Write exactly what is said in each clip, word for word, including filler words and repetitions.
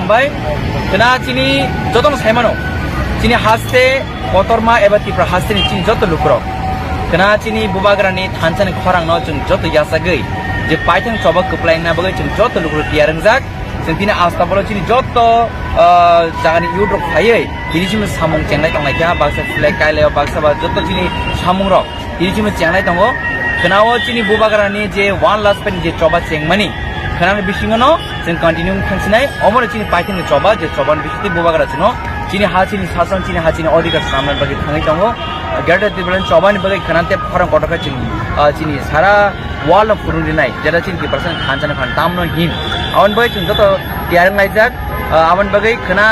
Bai, khna chini jotono saimano, chini haste kotorma eba Tripura haste ni chini joto lukurok, khna chini bubagrani thansa ni khorang no chwng joto yachagwi je paithang choba kwplai wngna bagwi chwng joto lukurok tiyar wngjak. Chwng tini asta bolo chini joto, ah, jagani youth rok phaiwi tini chini samung chenglai tonglai kha, baksa flag kailai o, baksa ba joto chini samung rok. Tini chini chenglai tongo. Khwnao chini bubagrani je one last pen je choba chengmani, khwnani bisingo no chwng continue thangsinai, omono chini paithakni choba, je chobani bisingtwi bubagra chwngno chini ha, chini sason, chini ha, chini odhikar swnamnani bagwi thangwi tongo. Greater Tipraland chobani bagwi khwnante khorang kotor khe chwng, ah, chini sara world no phurung rinai, jeta chini Tiprasa thansa ni phan tamno hin. Aboni bagwi chwng joto tiyar wnglaijak, ah, aboni bagwi khwna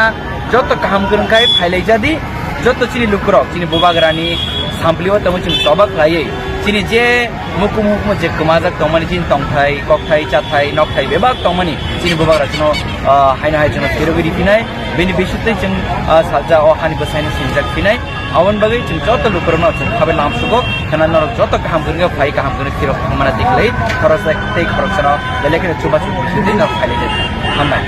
joto kaham kwrwng khai phailaijadi, joto chini lukurok, chini bubagrani samplio tongwi chwng choba khlaiwi, chini je mukum hukumu je kwmajak tongmani, chini tongthai, kokthai, chathai, nokthai bebak tongmani, chini bubagra chwngno, ah, haino hai chwngno phirogwi riphinai, bini bisingtwi chwng, ah, salsa o hani bwsaino singjak phinai, aboni bagwi chwng joto lukurokno chwng khabai lamsugo, khwna norok joto kaham kwrwngkhe phai kaham kwrwngkhe phirok thangmana tikhlai, khoroksa tei khoroksano belai kheno chubachu bisingtwi norok phailai hambai.